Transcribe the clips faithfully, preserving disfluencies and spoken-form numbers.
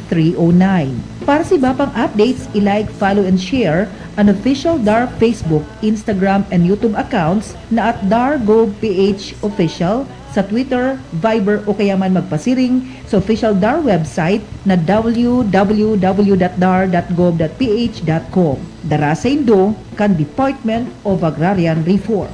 three oh nine. Para sa iba pang updates, i-like, follow, and share an official DAR Facebook, Instagram, and YouTube accounts na at DAR Gov P H Official sa Twitter, Viber, o kaya man magpasiring sa official DAR website na w w w dot dar dot gov dot p h dot com. Dara saindo kan Department of Agrarian Reform.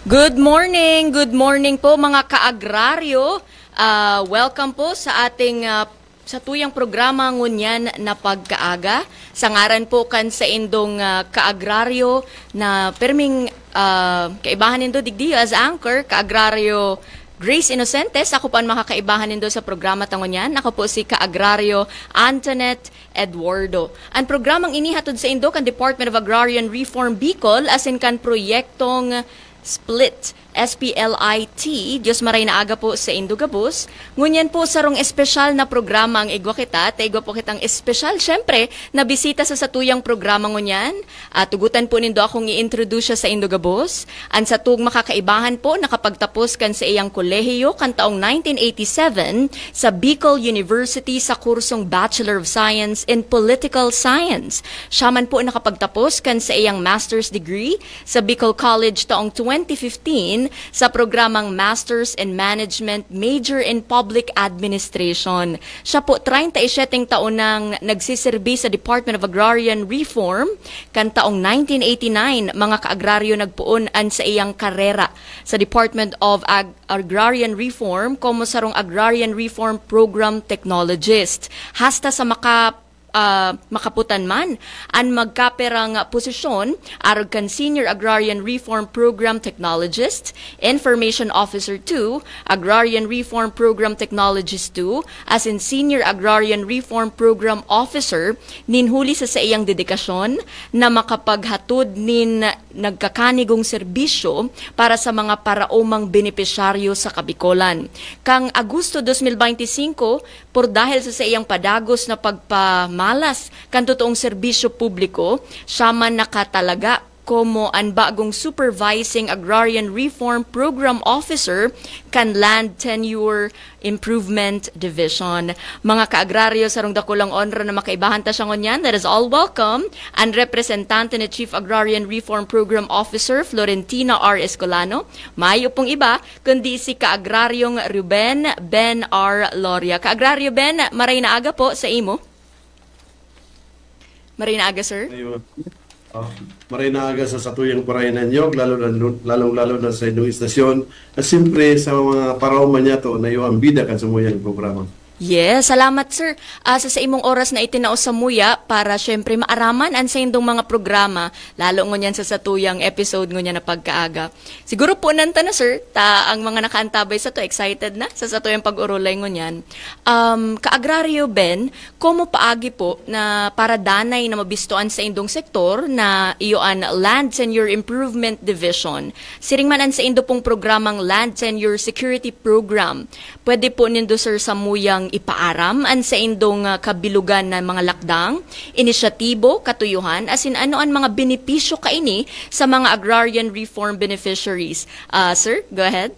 Good morning! Good morning po, mga kaagraryo. Ah, welcome po sa ating, ah, satuyang programa ngunyan na pagkaaga. Sa ngaran po kan saindong, ah, kaagraryo na perming, ah, kaibahan nindo digdi as anchor, kaagraryo Grace Innocentes, ako po an makakaibahan nindo sa programa ta ngunyan. Ako po si kaagraryo Antoinette Eduardo. An programang ini hatod saindo kan Department of Agrarian Reform Bicol asin kan proyektong SPLIT, S P L I T. Diyos maray na aga po saindo gabos. Ngunyan po, sarong espesyal na programa ang igwa kita. Ta igwa po kitang espesyal, syempre, na bisita sa satuyang programa ngunyan. At tugutan po nindo akong i-introduce siya saindo gabos. An satong makakaibahan po, nakapagtapos kan saiyang kolehiyo kan taong nineteen eighty-seven sa Bicol University sa kursong Bachelor of Science in Political Science. Siya man po nakapagtapos kan saiyang master's degree sa Bicol College taong twenty fifteen sa programang Masters in Management, Major in Public Administration. Siya po, treinta y siete taon nang nagsiserbi sa Department of Agrarian Reform. Kan taong nineteen eighty-nine, mga kaagraryo, nagpoon an saiyang karera sa Department of Ag-, Agrarian Reform komo sarong Agrarian Reform Program Technologist. Hasta sa maka-, ah, makaputan man an magkaperang posisyon, arog kan Senior Agrarian Reform Program Technologist, Information Officer two, Agrarian Reform Program Technologist two, asin Senior Agrarian Reform Program Officer, nin huli sa saiyang dedikasyon na makapaghatod nin nagkakanigong serbisyo para sa mga paraomang benepisyaryo sa Kabikolan. Kan Agosto dos mil beintisinko, por dahil sa saiyang padagos na pagpamalas kan totoong serbisyo publiko, siya man nakatalaga komo an bagong Supervising Agrarian Reform Program Officer kan Land Tenure Improvement Division. Mga kaagraryo, sarong dakulang onra na makaibahan ta siya ngunyan. Let us all welcome an representante ni Chief Agrarian Reform Program Officer Florentina R. Escolano. Mayo pong iba kundi si Kaagraryong Ruben Ben R. Loria. Kaagraryo Ben, maray na aga po sa imo. Maray na aga, sir. Ayun. Ah, maray na aga sa satuyang parayanan nyo, lalo na, lalong-lalo na sa inyong istasyon. At siyempre, sa mga paraoma niya to, na iyo ang bida kan samuyang programa. Yes, salamat, sir. Ah, sa, sa imong oras na itinao sa muya para, syempre, maaraman ang saindong mga programa, lalo ngunyan sa satuyang episode ngunyan na pagkaaga. Siguro po nanta na, sir, ta ang mga nakaantabay sa to, excited na sa satuyang pag-urulay ngunyan. Um, Kaagraryo Ben, komo paagi po na para danay na mabistoan sa indong sektor na iyo an Land Tenure Improvement Division. Siring man an saindo pong programang Land Tenure Security Program. Pwede po nindo, sir, samuyang ipaaram an saindong, ah, kabilugan na mga lakdang, inisyatibo, katuyohan, asin ano an mga benepisyo kaini sa mga agrarian reform beneficiaries. Ah, sir, go ahead.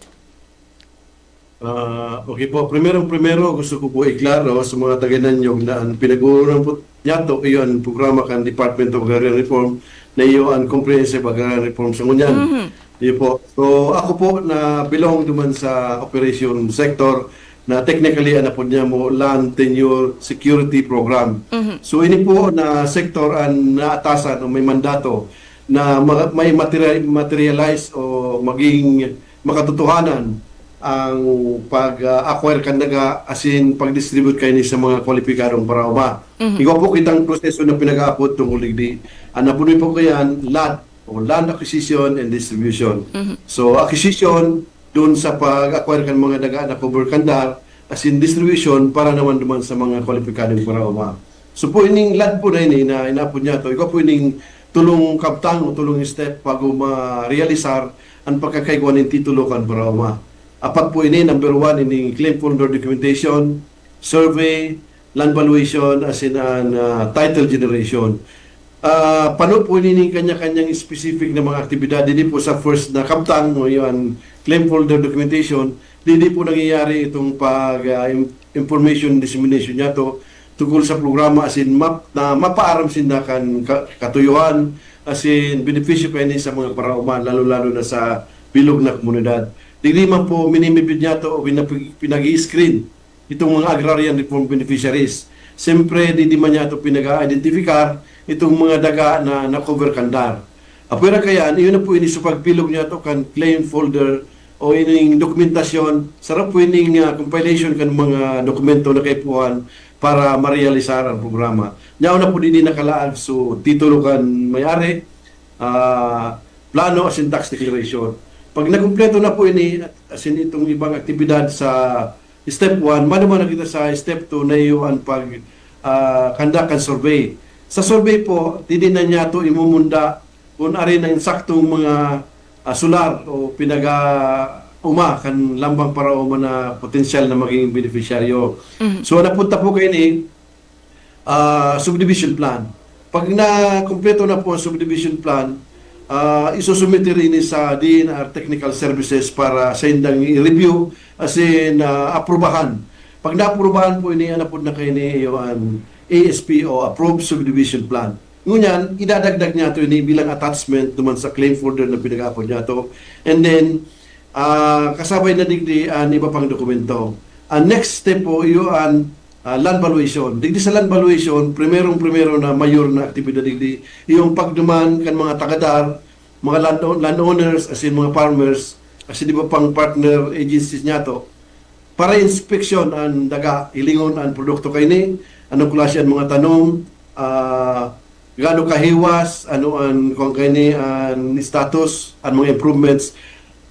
Ah, okay po. Primero, primero gusto ko po iklaro sa mga taga-Nanyog na ang pinag-uunan po niyato iyo ang programa kan Department of Agrarian Reform na iyo ang Comprehensive Agrarian Reform sa ngunyan. Mhm. Iyo po. So, ako po na belong duman sa operation sector na technically, ano po niya mo, Land Tenure Security Program. Mhm. So, ini po na sektor ang naatasan o may mandato na ma- may materi- materialize o maging makatotohanan ang pag-acquire kan daga asin pag-distribute kaini sa mga kwalipikadong paraoma. Mhm. Igwa po kitang proseso na pinag-aapod tungkol digdi. Ang napunoy po kayan, LAD o Land Acquisition and Distribution. Mhm. So, acquisition dun sa pag-acquire kan mga daga na cover kan DAR, asin distribution para naman duman sa mga kwalipikadong paraoma. So po ining LAD po na ini na inaapod niyato, igwa po ining tulong kabtang o tulong step bago ma-realisar ang pagkakaigwa nin titulo kan paraoma. Apat po ini, number one, ining claim folder documentation, survey, land valuation, asin an, ah, title generation. Ah, pano po ini ning kanya-kanyang specific na mga aktibidad. Didi po sa first na kabtang, o yun, claim folder documentation, didi po nangyayari itong pag, ah, im-, information dissemination niya to tungkol sa programa, asin map-, na mapaaram sinda kan ka-, katuyohan, asin benepisyo kaini sa mga paraoma, lalo-lalo na sa bilog na komunidad. Digdi man po minimibid niya to o pinag-, pinag-i-screen itong mga agrarian reform beneficiaries. Siyempre, di, di man niya ito pinag-a-identifikar itong mga daga na na-cover kan DAR. Apwera kayan, iyon na po ini sa pagbilog niya to kan claim folder o ining dokumentasyon, sarap po ining, ah, compilation kan mga dokumento na kaipuhan para marealisar ang programa. Nyaon na po din nakalaag so titulo kan may-ari, ah, plano asin tax declaration. Pag nakumpleto na po ini, asin itong ibang aktibidad sa step one, maduman na kita sa step two na iyo an pag, ah, conduct kan survey. Sa survey po, didi na niya to imumunda kung ari na insaktong mga, ah, solar o pinaga-uma kan lambang paraoma na potensyal na maging benepisyaryo. So, napunta po kayo ni, ah, subdivision plan. Pag nakumpleto na po ang subdivision plan, ah, isusumite rin sa D N R Technical Services para sa indang i-review, asin, ah, aprubahan. Pag naaprubahan po ini, anapod na kayo ni iyo an A S P o Approved Subdivision Plan. Ngunyan, idadagdag niya to ini bilang attachment naman sa claim folder na pinag-aapod niya to. And then, ah, kasabay na digdi an iba pang dokumento. Ang next step po, iyo an, ah, land valuation. Digdi sa land valuation, primerong-primero na mayor na aktibidad digdi, yung pagduman kan mga tagadar, mga land, landowners, asin mga farmers, asin iba pang partner agencies niya to. Para inspeksyon an daga, hilingon an produkto kaini, anong klase an mga tanom, ah, gaano kahiwas, ano an, kung kaini, an status, an mga improvements.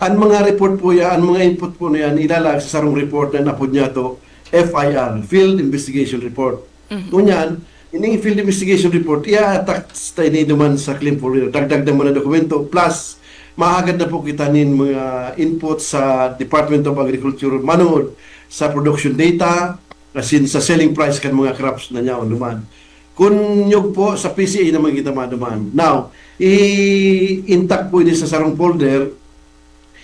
An mga report po yan, an mga input po na yan, ilalag sa sarong report na napod niya to, F I R, Field Investigation Report. Ngunyan, ining field investigation report, iya-attach ta ini duman sa claim folder. Dagdag naman na dokumento, plus mahagad na po kita nin mga input sa Department of Agriculture manod sa production data, asin sa selling price kan mga crops na niya duman. Kun nyog po, sa P C A naman kita maduman. Now, i-intact po ini sa sarong folder,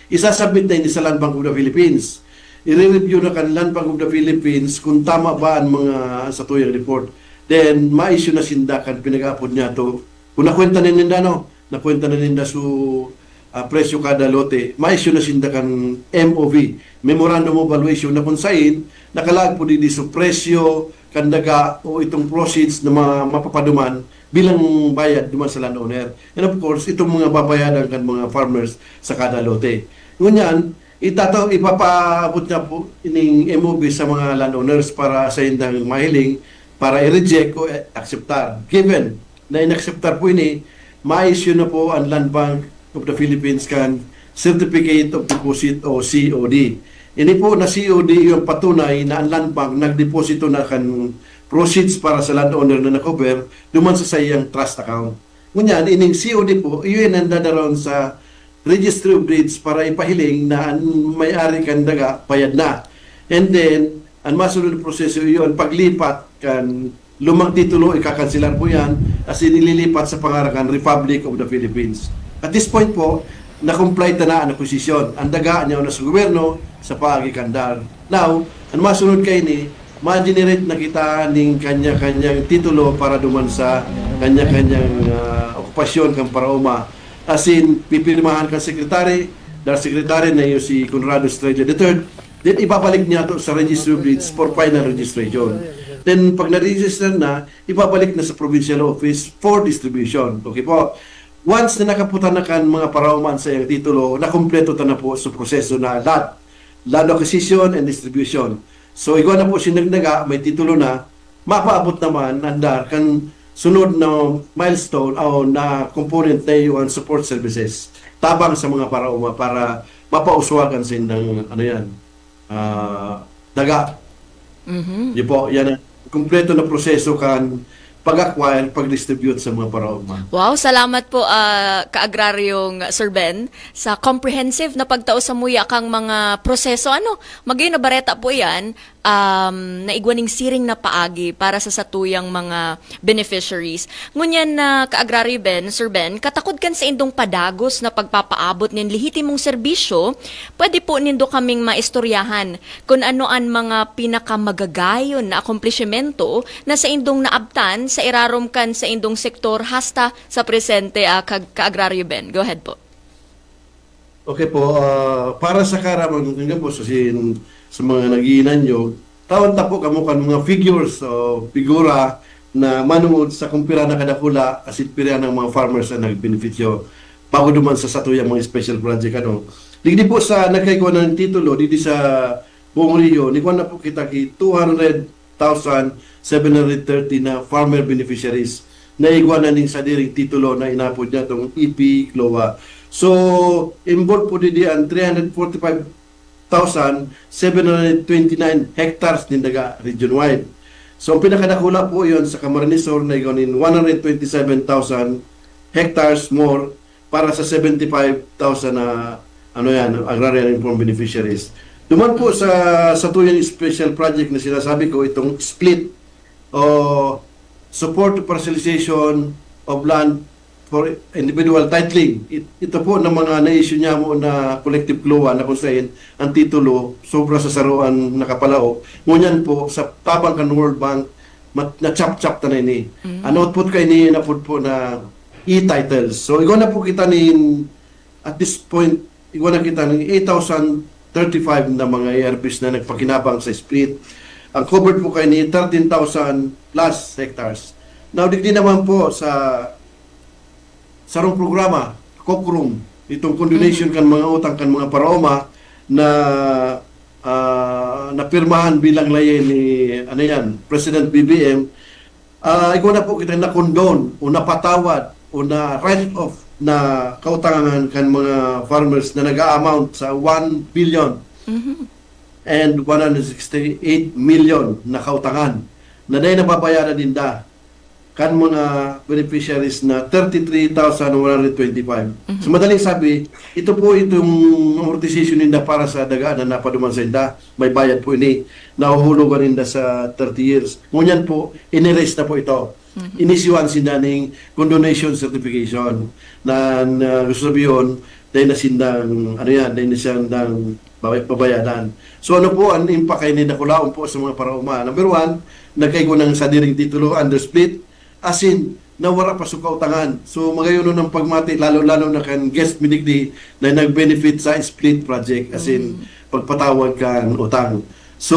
isasubmit na ini sa Land Bank of the Philippines. I-review na kan Land Bank of the Philippines kung tama ba ang mga sa tuyang report. Then, ma-issue na sinda kan pinag-aapod niya to. Kung nakwenta na ninda, no? Nakwenta na ninda su, ah, presyo kada lote. Ma-issue na sinda kan M O V, Memorandum of Valuation, na kung sain, nakalag po didi su presyo, kan daga o itong proceeds na ma-, mapapaduman bilang bayad duman sa landowner. And of course, itong mga babayadan kan mga farmers sa kada lote. Ngunyan, itataw, ipapaabot niya po ining M O V sa mga landowners para sa indang mahiling para i-reject o akseptar. Given na inakseptar po ini, ma-issue na po ang Land Bank of the Philippines kan Certificate of Deposit o C O D. Ini po na C O D yung patunay na ang Land Bank nagdeposito na kan proceeds para sa landowner na na-cover duman sa saiyang trust account. Ngunyan, ining C O D po, iyon ang dadaron sa Registry of Deeds para ipahiling na ang may-ari kan daga bayad na. And then, ang masunod na proseso, iyon paglipat kan lumang titulo, ikakanselar po yan, as in, ililipat sa pangaran kan Republic of the Philippines. At this point po, na-comply ta na ang akusisyon. Ang daga niya na sa gobyerno, sa paagi kan DAR. Now, ang masunod kaini, ma-generate na kita ning kanya-kanyang titulo para duman sa kanya-kanyang, ah, okupasyon kan paraoma. As in, pipirmahan kan secretary, DAR secretary na iyo si Conrado Estrella the third, then ibabalik niya to sa Registry of Deeds for final registration. Then, pag na-register na, ibabalik na sa provincial office for distribution. Okay po. Once na nakaputan na kan mga paraoma an saiyang titulo, nakumpleto ta na po sa proseso na lot, land acquisition and distribution. So, igwa na po sinda kan daga, may titulo na, mapaabot naman an DAR kan sunod na milestone o na component na iyo an support services tabang sa mga paraoma para mapauswagan sa indang, ano yan, ah, daga. Yun po, yan ang kumpleto na proseso kan pag-acquire, pag-distribute sa mga paraoma. Wow, salamat po, ah, Ka-Agraryong Sir Ben, sa comprehensive na pagtao sa muya kang mga proseso. Ano, magayon na bareta po yan. um, naigwa ning siring na paagi para sa satuyang mga beneficiaries. Ngunyan na ka-agraryo, Ben, Sir Ben, katakod kan saindong padagos na pagpapaabot nin lehitimong serbisyo, pwede po nindo kaming maistoryahan kun ano an mga pinakamagagayon na akomplishimento na saindong naabtan sa irarom kan saindong sektor hasta sa presente, ah, ka-, ka-agraryo, Ben. Go ahead po. Okay po, ah, para sa kaaraman ko po sa, sin, sa mga nag-iinan nyo, tawan ta po kamo kan mga figures o figura na manungod sa kung pira na kadakula asin pira ng mga farmers ang nagbenefisyo bago duman sa satuyang mga special project. Ano, digdi po sa nagkaigwa ng titulo, digdi sa buong Rio, nigwa na po kita ki two hundred thousand seven hundred thirty na farmer beneficiaries na igwa na ning sadiring titulo na inapod niya tong E P GLOA. So, involved po digdi ang three hundred forty-five thousand seven hundred twenty-nine hectares nin daga region-wide. So, ang pinakadakula po yon sa Camarines Sur na igwa nin one hundred twenty-seven thousand hectares more para sa seventy-five thousand na, ano yan, agrarian reform beneficiaries. Duman po sa, sa tuyang special project na sinasabi ko, itong split o support to parcelization of land for individual titling. It, ito po ng mga na-issue niya mo na collective GLOA na kung saan ang titulo sobra sa saruan nakapalao. Ngunyan po, sa tabang kan World Bank, mat, na chap-chap ta na ini. Mm. Ang output kaini na po, po na e-titles. So, igwa na po kita nin, at this point, igwa na kita nin eight thousand thirty-five na mga A R Bs na nagpakinabang sa split. Ang covered po kaini, thirteen thousand plus hectares. Now, digdi naman po sa sarong programa, COCROM, itong condonation kan mga utang kan mga paraoma na, ah, napirmahan bilang laye ni, ano yan, President B B M, ah, igwa na po kita na-condone o napatawad o na-write off na kautangan kan mga farmers na nag-a-amount sa one billion and one hundred sixty-eight million na kautangan na dai nababayaran ninda kan mga beneficiaries na thirty-three thousand one hundred twenty-five. So, madaling sabi, ito po itong amortization ninda para sa daga na napaduman sa inda. May bayad po ini. Nahuhulugan ninda sa thirty years. Ngunyan po, inerase na po ito. Inisyuhan sinda ning condonation certification na, na gusto sabihin, dahil na sindang, ano yan, dahil na sindang babay-, babayadan. So, ano po ang impact kaini na kulaon po sa mga paraoma? Number one, nagkaigwa ng sadiring titulo under split, asin nawara pa sa kautangan. So, magayon ang pagmati, lalo-lalo na kan guest mi digdi na nag-benefit sa split project, asin pagpatawad kan utang. So,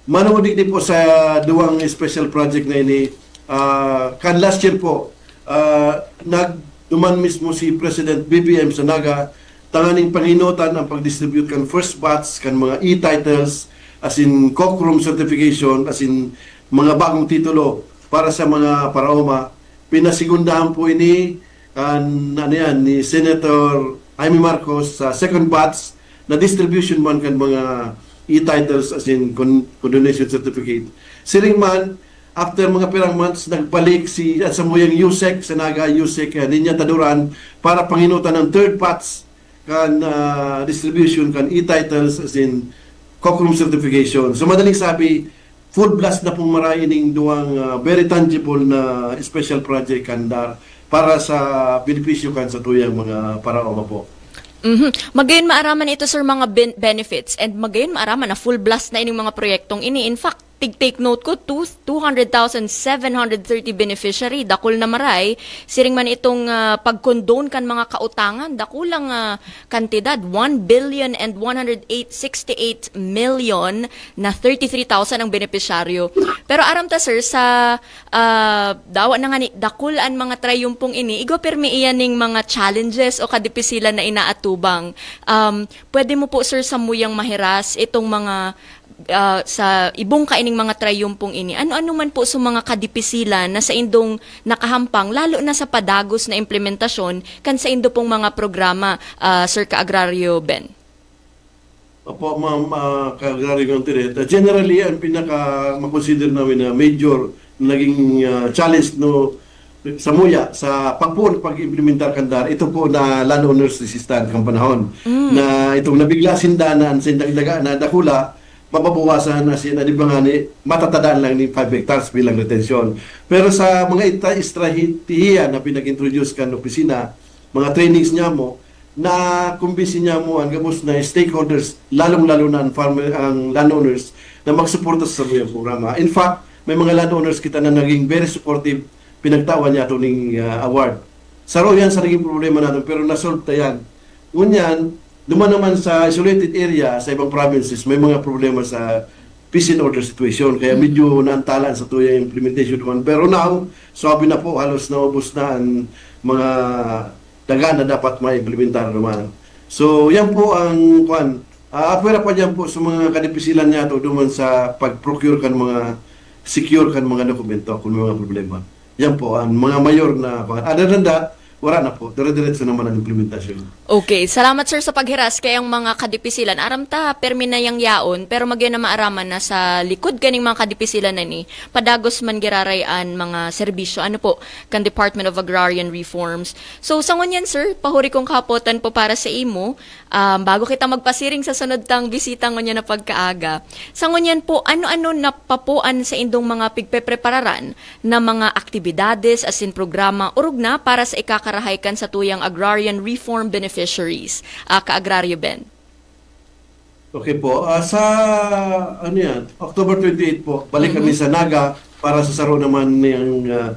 manunod digdi po sa duwang special project na ini, ah, kan last year po, ah, nagduman mismo si President B B M sa Naga tanganing panginotan ang pag-distribute kan first batch kan mga e-titles, asin COCROM certification, asin mga bagong titulo para sa mga paraoma. Pinasegundahan po ini kan, ano yan, ni Senator Imee Marcos sa second batch na distribution man kan mga e-titles, asin con-, condonation certificate. Siring man, after mga pirang months, nagbalik si, at sa muyang USEC, sa Naga USEC, eh, Niña Taduran, para panginutan ng third batch kan, ah, distribution kan e-titles, asin COCROM certification. So, madaling sabi, full blast na pong maray ining duwang, ah, very tangible na special project kan DAR para sa benepisyo kan satuyang mga paraoma po. Mhm. Magayon maaraman ito, sir, mga ben-, benefits, and magayon maaraman na full blast na ining mga proyektong ini. In fact, tig-take note ko, two, two hundred thousand seven hundred thirty beneficiary, dakul na maray. Siring man itong, ah, pag-condone kan mga kautangan, dakulang, ah, kantidad, one billion and one hundred eight, sixty-eight million na thirty-three thousand ang benepisyaryo. Pero aram ta, sir, sa, ah, dawa na nga ni, dakul an mga trayumpong ini, igwa pirmi iyan ning mga challenges o kadipisilan na inaatubang. Um, pwede mo po, sir, samuyang mahiras itong mga, ah, sa ibong kaining mga trayumpong ini? Ano-ano man po sa mga kadipisilan na saindong nakahampang, lalo na sa padagos na implementasyon kan saindo pong mga programa, ah, Sir Ka-agraryo Ben? Opo, ma'am, ah, Ka-agraryo Gontiret. Ah, generally, ang pinaka makonsider namin na major na naging, ah, challenge, no, sa muya, sa pagpuon, pag-implementar kan DAR, ito po na land owners resistance kan panahon. Na itong nabigla sinda na ang sindang daga na dakula, mababawasan, as in, ano ba nga ni, matatadaan lang ni five hectares bilang retention. Pero sa mga ita-, estratehiya na pinag-introduce kan opisina, mga trainings niya mo, na kumbinsi niya mo ang gabos na stakeholders, lalong-lalo na ang farmer, ang landowners, na magsuporta sa samuyang programa. In fact, may mga landowners kita na naging very supportive, pinagtawan niya ato ning, ah, award. Saro yan sa naging problema natin, pero nasolve ta yan. Ngunyan, duman naman sa isolated area, sa ibang provinces, may mga problema sa peace and order situation. Kaya medyo naantalan sa tuyang implementation naman. Pero now, swabe na po, halos naubos na ang mga daga na dapat maimplementar naman. So, yan po ang, kwan, ah, apwera pa dyan po sa mga kadipisilan niya to, duman sa pag-procure kan mga, secure kan mga dokumento kung may mga problema. Yan po, ang mga mayor na, kwan. Other than that, wala na po. Dire-diretso naman ang implementasyon. Okay. Salamat, sir, sa paghiras kayang mga kadipisilan. Aram ta, permi na yang yaon, pero magyan na maaraman na sa likod kaning mga kadipisilan na ni, padagos man giraray an mga serbisyo. Ano po, kan Department of Agrarian Reforms. So, sa ngunyan, sir, pahuri kong kahapotan po para sa imo. Um, bago kita magpasiring sa sunod tang bisita ngunyan na pagkaaga. Sa ngunyan po, ano-ano na pa po an sa indong mga pigpeprepararan na mga aktibidades, asin programa, orog na para sa ikakarahay kan sa tuyang agrarian reform beneficiaries, ah, Ka-Agraryo Ben? Okay po. Ah, sa, ano yan, October twenty-eight po, balik kami sa Naga para sa saro naman niyang, ah,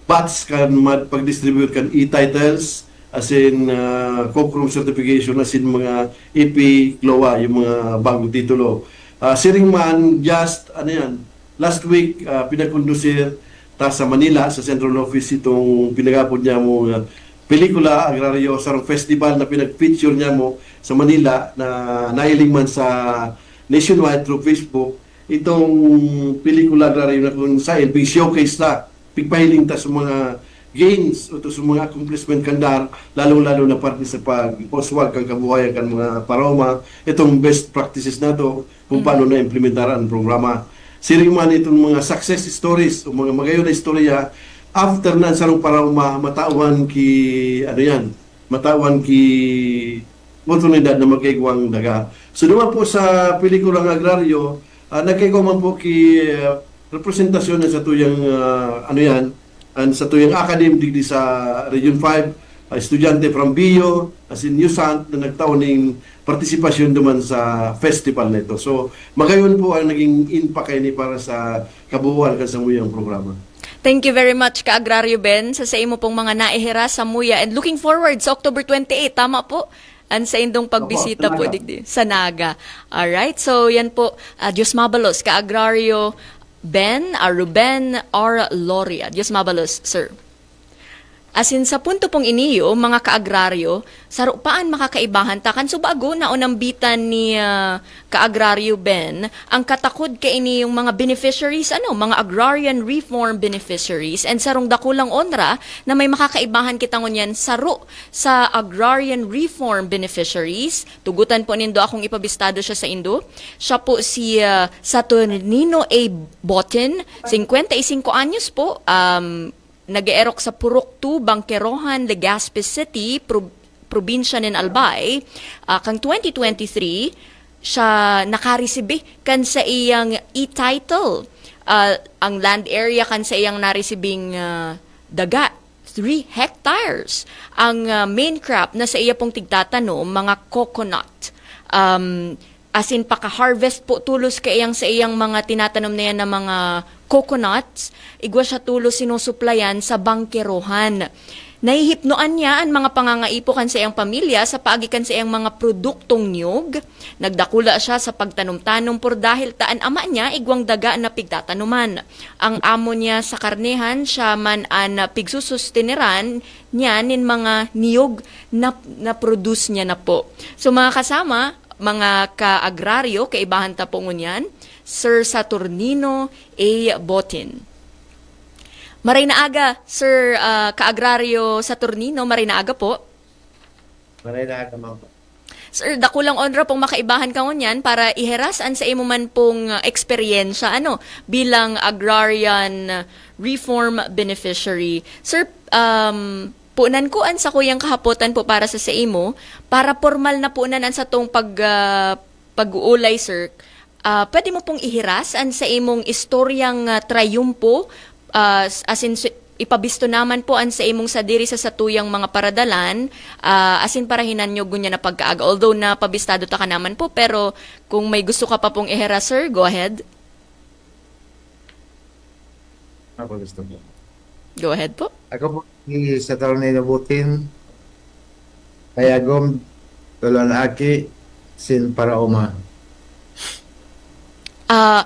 batch kan mag-, pag-distribute kan e-titles, as in, ah, COCROM certification, as in mga E P, CLOA, yung mga bagong titulo. Ah, siring man, just, ano yan, last week, ah, pinagkondusir ta sa Manila, sa central office, itong pinagapod niya mo, ah, pelikula agraryo, sarong festival na pinag-feature niya mo sa Manila na nahiling man sa nationwide through Facebook, itong pelikula agraryo na kung saan pig-showcase ta, pigpahiling ta sa mga gains o to sa mga accomplishment kan DAR, lalong-lalo na parte sa pag-oswag kan kabuhayan kan mga paroma, itong best practices na to, kung paano na-implementar ang programa. Siring man itong mga success stories o mga magayon na istorya, after na ang sarong paroma, matawan ki, ano yan, matawan ki oportunidad na magkaigwang daga. So, duman po sa pelikulang agraryo, ah, nagkaigwa man po ki, ah, representasyon na sa tuyang, ah, ano yan, and sa tuyang academe digdi sa Region five, ah, estudyante from BIO, as in USANT, na nagtao ning partisipasyon duman sa festival na ito. So, magayon po ang naging impact ini para sa kabuuan kan samuyang programa. Thank you very much, Ka-Agraryo Ben, sa, sa imo pong mga naihiras sa muya. And looking forward sa October twenty-eight, tama po? Ang sa indong pagbisita po, Naga. Digdi, sa Naga. Alright, so yan po, ah, Diyos mabalos, Ka-Agraryo Ben, ah, Ruben R. Loria. Diyos mabalos, sir. Asin sa punto pong iniyo, mga ka-agraryo, saro pa an makakaibahan ta kan subago na unambitan ni, ah, ka-agraryo Ben ang katakod kaini yung mga beneficiaries, ano, mga agrarian reform beneficiaries, and sarong dakulang onra na may makakaibahan kita ngunyan saro sa agrarian reform beneficiaries. Tugutan po nindo akong ipabistado siya sa indo. Siya po si, ah, Saturnino A. Botin, singkwenta y singko anyos po, um, nag-eerok sa Purok two, Bangkerohan, Legazpi City, prob-, probinsya nin Albay. Ah, kang twenty twenty-three, siya nakaresibi kan sa iyang e-title. Ah, ang land area kan sa iyang naresibing, ah, daga, three hectares. Ang, ah, main crop na sa iya pong tigtatanom, mga coconut. Um, as in, paka-harvest po tulos kaiyang sa iyang mga tinatanom na yan na mga coconuts, igwa siya tulos sinusuplayan sa bangkerohan. Nahihipnoan niya an mga pangangaipo kan sa iyang pamilya sa paagi kan sa iyang mga produktong niyog. Nagdakula siya sa pagtanom-tanom por dahil ta an ama niya igwang daga na pigtatanuman. Ang amo niya sa karnehan, siya man an pigsusustineran niya nin mga niyog na na-produce niya na po. So, mga kasama, mga ka-agraryo, kaibahan ta po ngunyan, Sir Saturnino A. Botin. Maray na aga, Sir, ah, Ka-Agraryo Saturnino, maray na aga po. Maray na aga, ma'am. Sir, dakulang onra pong makaibahan ka ngunyan para iheras an sa imo man pong, ah, eksperyensya, ano, bilang agrarian reform beneficiary. Sir, um, punan ko an sakuyang kahapotan po para sa sa imo, para pormal na punan an satong pag, ah, pag-uulay, sir. Ah, pwede mo pong ihiras an sa imong istoryang, ah, trayumpo, ah, s-, asin su-, ipabisto naman po an sa imong sadiri sa satuyang mga paradalan, ah, asin parahinan nyo ngunyan na pagkaaga. Although napabistado ta ka naman po, pero kung may gusto ka pa pong ihiras, sir, go ahead. Ako gusto po. Go ahead po. Ako po si Saturnino Butin, Tayagom, Tulon Aki, sin Paraoma. Ah,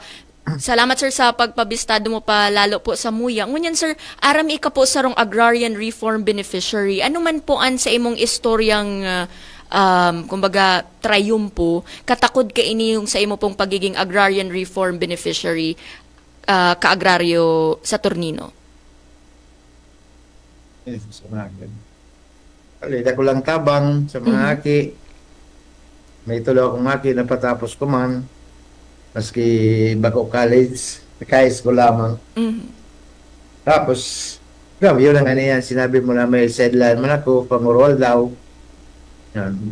salamat, sir, sa pagpabistado mo pa lalo po sa muya. Ngunyan, sir, aram ika po sarong agrarian reform beneficiary. Ano man po an sa imong istoryang, ah, um, kumbaga, trayumpo, katakod ka ini yung sa imo pong pagiging agrarian reform beneficiary, ah, kaagraryo Saturnino? Eh, sa mga akin. Alida ko lang tabang sa mga Mhm. aki. May tulo akong aki, napatapos ko man. Maski bako college, naka-high school lamang. Mhm. Tapos, grabe, yun ang ano yan, sinabi mo na may sideline man ako, pangurwal daw. Yan.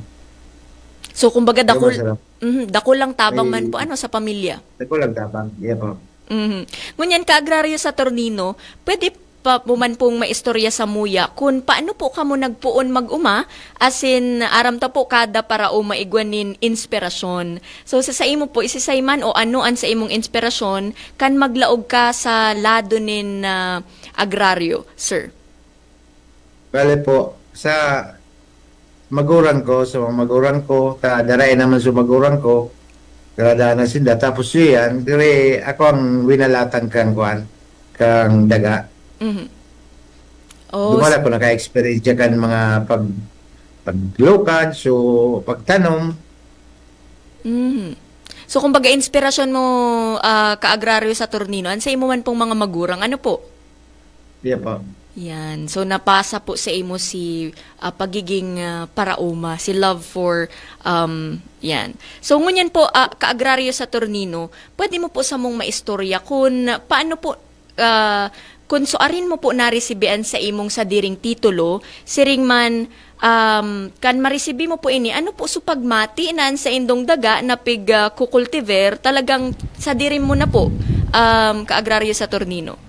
So, kumbaga, Yun, dakul, masarap. Mhm, dakul lang tabang man May po, ano, sa pamilya. Ako lang tabang. Yeah, po. Mhm. Ngunyan, kaagraryo Saturnino, pwede pa po man pong maistorya sa muya kung paano po kamo nagpoon mag-uma, asin aram ta po kada paraoma igwa nin inspirasyon. So, sa saimo po, isisay man o ano an sa imong inspirasyon kan maglaog ka sa lado nin, ah, agraryo, sir? Bale po, sa magurang ko, sa mga magurang ko, ta darayan naman sa magurang ko, gradaan na sinda. Tapos yan, dire ako ang winalatan kang kuan, kang daga. Mhm. Oh, Dumala ko, naka-experience kan mga pag paglukad, so pagtanom. Mhm. So, kumbaga, inspirasyon mo, ah, kaagraryo Saturnino, an sa imo man pong mga magurang, ano po? Iya po. Yan. So, napasa po sa imo si, ah, pagiging, ah, paraoma, si love for, um, yan. So, ngunyan po, ah, kaagraryo Saturnino, pwede mo po samong maistorya kung paano po, ah, kung suarin mo po naresibian sa imong sadiring titulo, siring man, um, kan maresibi mo po ini, ano po so pagmati na an saindong daga na pig, ah, kukultiver, talagang sadiri mo na po, um, kaagraryo Saturnino?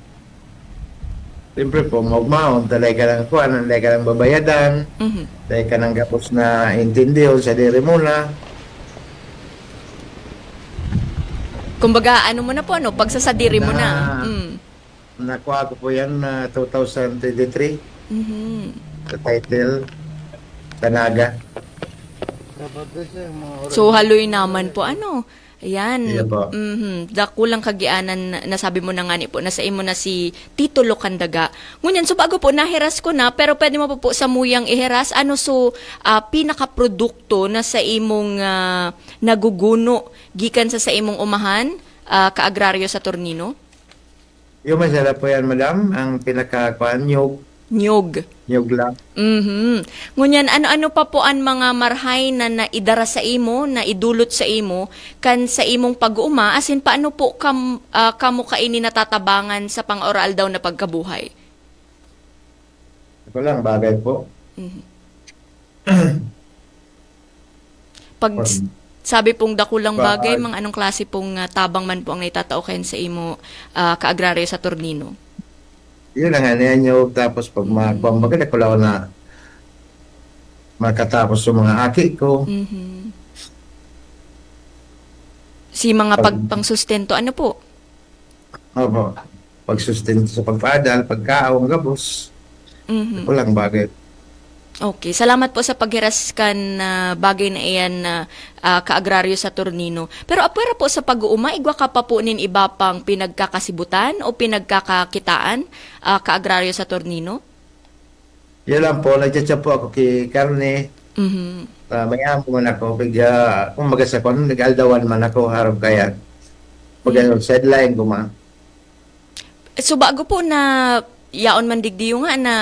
Siyempre po, maugmaon, talay ka lang kuan, talay ka lang babayadan, Mhm. talay ka ng gabos na intindihon, sadiri mo na. Kumbaga, ano mo na po, ano, pagsasadiri mo na. Na- Mm. Nakuha ko po yan na two thousand twenty-three, Mhm. sa title, Tanaga. So, haloy naman po, ano? Ayan. Iya po. Mhm. Dakulang kagianan na, nasabi mo na nga ni po, nasa imo na si titulo kan daga. Ngunyan, so bago po, nahiras ko na, pero pwede mo po po samuyang ihiras. Ano so, ah, pinakaprodukto na sa imong, ah, naguguno gikan sa, sa imong umahan, ah, kaagraryo Saturnino? Yung masarap po yan, madam, ang pinaka, kuan, nyug. Nyug. Nyug lang. Mhm. Ngunyan, ano-ano pa po an mga marhay na naidara sa imo, na idulot sa imo, kan sa imong pag-uuma, asin paano po kam-, ah, kamo kaini natatabangan sa pang-aroaldaw na pagkabuhay? Ito lang, bagay po. Mhm. Pag Pag- s-, sabi pong dakulang Ba- bagay, mga anong klase pong, ah, tabang man po ang naitatao kayan sa imo, ah, kaagraryo Saturnino? Yun lang, ano yan yung, tapos pag mga, Mm. kumbaga, nakulaw na makatapos yung mga aki ko. Mhm. Si mga pag-, Pag- pangsustento, ano po? Opo. Pagsustento sa pagpaadal, pagkaon, gabos. Mhm. Ito lang bagay. Okay. Salamat po sa paghiras kan, ah, bagay na iyan na, ah, kaagraryo Saturnino. Pero apwera po sa pag-uuma, igwa ka pa po nin iba pang pinagkakasibutan o pinagkakakitaan, ah, kaagraryo Saturnino? Yun lang po, nagchat-chat po ako kay Carne. Mhm. Ah, may amo man ako, pig, ah, kumbaga sa kwan, nag-aldawan man ako, harap kaya. Pag Mm. ano, sideline ko man. So, bago po na yaon man digdiyo nga na,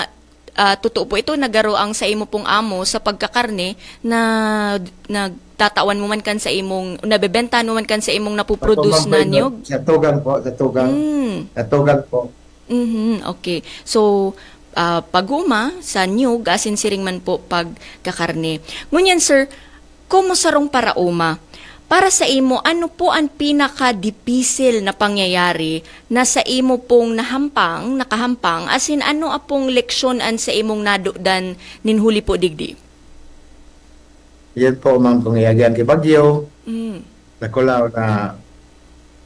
ah, totoo po ito, nagaro ang sa imo pong amo sa pagkakarne na nagtatawan mo man kan sa imong, nabebentahan mo man kan sa imong napuproduce Ako, na ma'am, niyog? Sa tugang po, sa tugang. Mm. Sa tugang po. Mhm, okay. So, ah, pag-uma sa niyog, asin siring man po pagkakarne. Ngunyan, sir, komo sarong paraoma, Para sa imo, ano po an pinakadipisil na pangyayari na sa imo pong nahampang, nakahampang, asin ano apong leksyon an sa imong nadudan nin huli po digdi? Yan po, ma'am, kung iyagian ki Bagyo, Mm. nakulaw na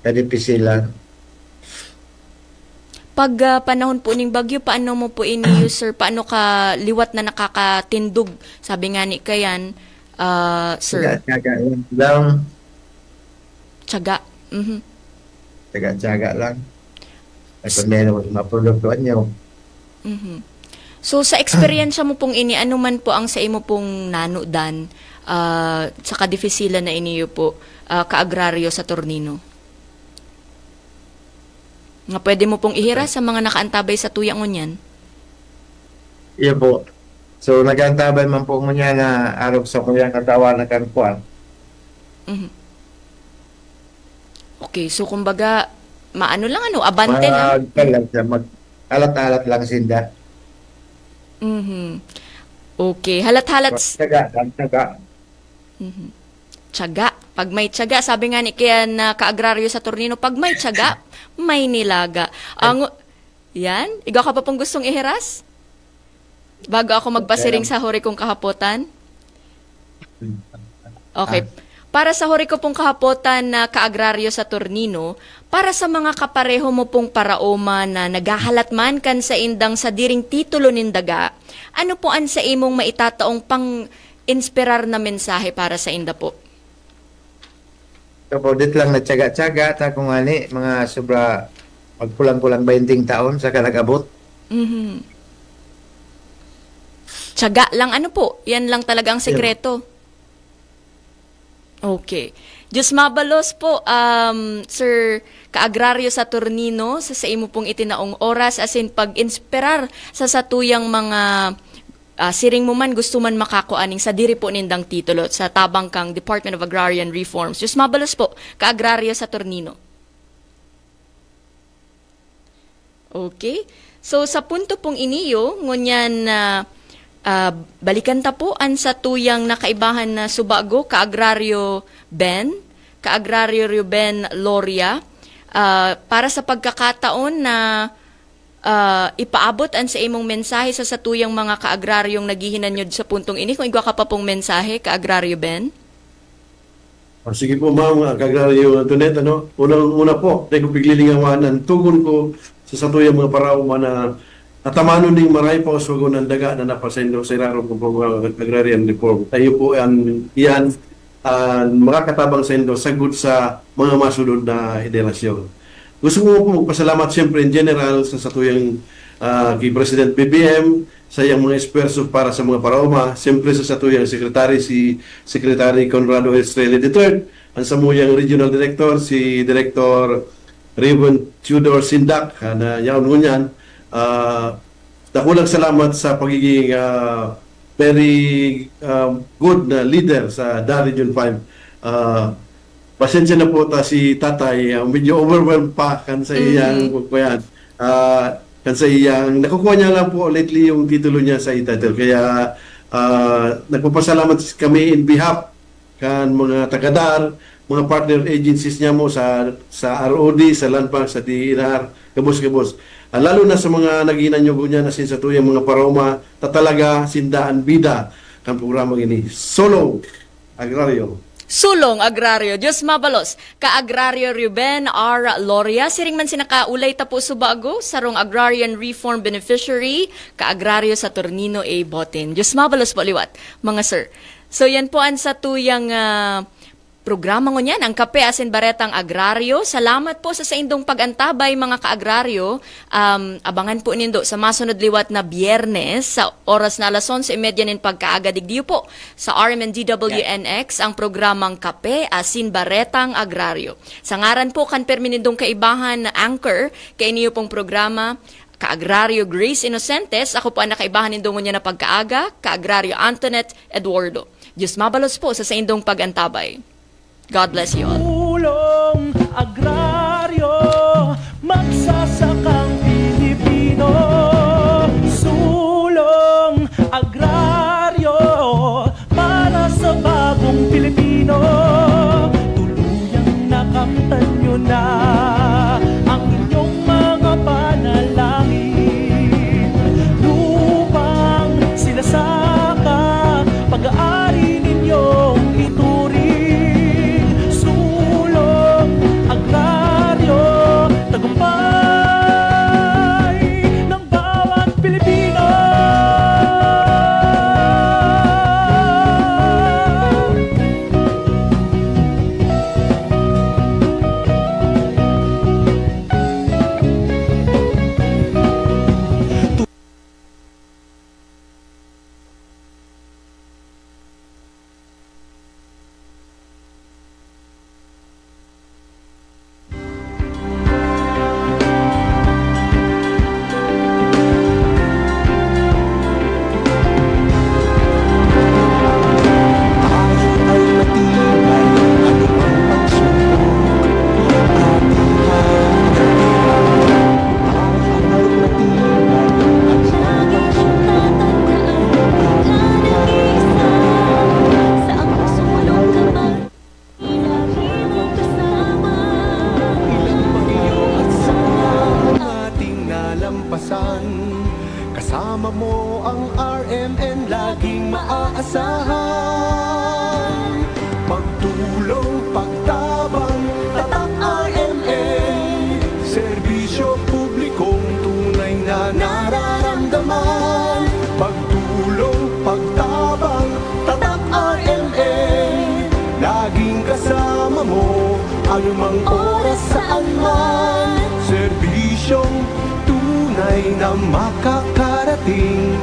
kadipisilan. Pag, ah, panahon po ning bagyo, paano mo po ini, sir? Paano ka liwat na nakakatindog? Sabi nga ni kayan, ah, sir. Tiyaga-tiyaga lang. Lang. Tiyaga. Mhm. Tiyaga-tiyaga lang. At kung meron, maproduktuhan niyo. Mhm. So, sa eksperyensya mo pong ini, ano man po ang sa imo pong nanudan, ah, sa kadifisilan na iniyo po, ah, kaagraryo sa Tornino? Nga pwede mo pong ihira sa mga nakaantabay sa tuya ngunyan? Iya po. So, nag-aantabay man po ngunyan na arog sa kuyang katawa na kan kuwan. Mhm. Okay, so kumbaga, maano lang ano, abante lang. Mag-, lang siya, mag-alat-alat lang sinda. Mhm. Okay, halat-halat s- Tiyaga, ang tiyaga. Mhm. Tiyaga. Pag may tiyaga, sabi nga ni kaya na kaagraryo sa Tornino, pag may tiyaga, may nilaga. Ang, yan? Igwa ka pa pong gustong ihiras? Bago ako magpasiring Okay lang. sa huri kong kahapotan? Okay. Ah. Para sa huri ko pong kahapotan na kaagraryo sa Tornino, para sa mga kapareho mo pong paraoma na naghahalat man kan saindang sadiring titulo nin daga, ano po an sa imong maitataong pang-inspirar na mensahe para sainda po? Ito po, dit lang na tiyaga-tiyaga, ta kung ani, mga sobra, magkulang-kulang bainting taon, saka nag-abot. Mhm. Tiyaga lang, ano po? Yan lang talaga ang Yun. sekreto. Okay. Diyos mabalos po, um, Sir Kaagraryo Saturnino, sa, sa imo pong itinaong oras, asin pag-inspirar sa satuyang mga, ah, siring mo man, gusto man makakua ning sadiri po nindang titulo sa tabang kang Department of Agrarian Reforms. Diyos mabalos po, Kaagraryo Saturnino. Okay. So, sa punto pong iniyo, ngunyan na, ah, balikan ta po an satuyang nakaibahan na subago, Kaagraryo Ben, Kaagraryo Ruben Loria, ah, para sa pagkakataon na, ah, ipaabot an sa imong mensahe sa satuyang mga kaagraryong naghihinanyod sa puntong ini, kung igwa ka pa pong mensahe, Kaagraryo Ben? O, sige po, Ma'am, ah, Kaagraryo Antoinette, ano? Unang-una po, dai ko piglilingawan ang tugon ko sa satuyang mga paraoma na atamanon ning maray pa uswagon ang daga na napasaindo sa irarom kan programa Agrarian Reform. Tayo po ang, iyan, ah, makakatabang saindo sagkod sa mga masunod na henerasyon. Gusto ko po magpasalamat, siyempre, in general, sa satuyang, ah, kay President B B M, sa iyang mga esfuerso para sa mga paraoma, siyempre sa satuyang secretary, si Secretary Conrado Estrella the third, ang samuyang regional director, si Director Raven Theodore Sindak, ah, na yaon ngunyan. Ah, dakulang salamat sa pagiging, ah, very, ah, good na leader sa DA Region five. Ah, pasensya na po ta si Tatay, ah, medyo overwhelmed pa kan sa iyang Mhm. pagkuyan. Ah, kan sa iyang, nakukuha niya lang po lately yung titulo niya sa e-title. Kaya, ah, nagpapasalamat kami in behalf kan mga taga-DAR, mga partner agencies niya mo sa, sa R O D, sa Land Bank, sa D E N R, gabos-gabos. Ah, lalo na sa mga naghinanyog niya na sin satuyang mga paraoma, ta talaga sinda an bida kan programa ini. Solo Agraryo. Sulong Agraryo. Diyos mabalos. Kaagraryo Ruben R. Loria, siring man sinakaulay ta po subago, sarong Agrarian Reform Beneficiary, Kaagraryo Saturnino A. Botin. Diyos mabalos po liwat, mga sir. So, yan po ang satuyang, ah, programa ngunyan, ang Kape asin Baretang Agraryo. Salamat po sa saindong pag-antabay, mga kaagraryo. Um, abangan po nindo sa masunod liwat na Biyernes, sa oras na alas onse y media nin pagkaaga, digdiyo po sa R M N D W N X, ang programang Kape asin Baretang Agraryo. Sa ngaran po kan permi nindong kaibahan na anchor, kainiyo pong programa, Kaagraryo Grace Inocentes, ako po ang nakaibahan nindo ngunyan na pagkaaga, Kaagraryo Antoinette Eduardo. Diyos mabalos po sa saindong pag-antabay. God bless you all. Sulong Agraryo, magsasakang Pilipino. Sulong Agraryo, para sa bagong Pilipino. maaasahan. Pagtulong, pagtabang, tatak R M N. Serbisyo publikong tunay na nararamdaman. Pagtulong, pagtabang, tatak R M N. Laging kasama mo, anumang oras, saan man. Serbisyong tunay na makakarating.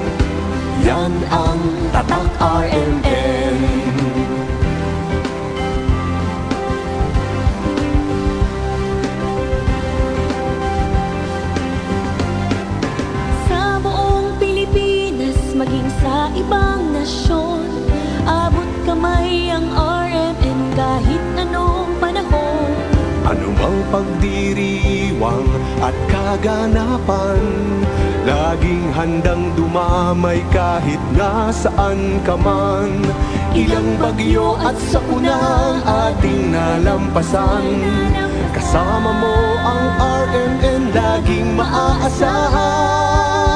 Yan ang tatak R M N. Sa buong Pilipinas, maging sa ibang nasyon, abot kamay ang R M N kahit anong panahon. Anumang pagdiriwang at kaganapan, laging handang dumamay kahit na saan ka man. Ilang bagyo at sakunang ating nalampasan, kasama mo ang R M N laging maaasahan.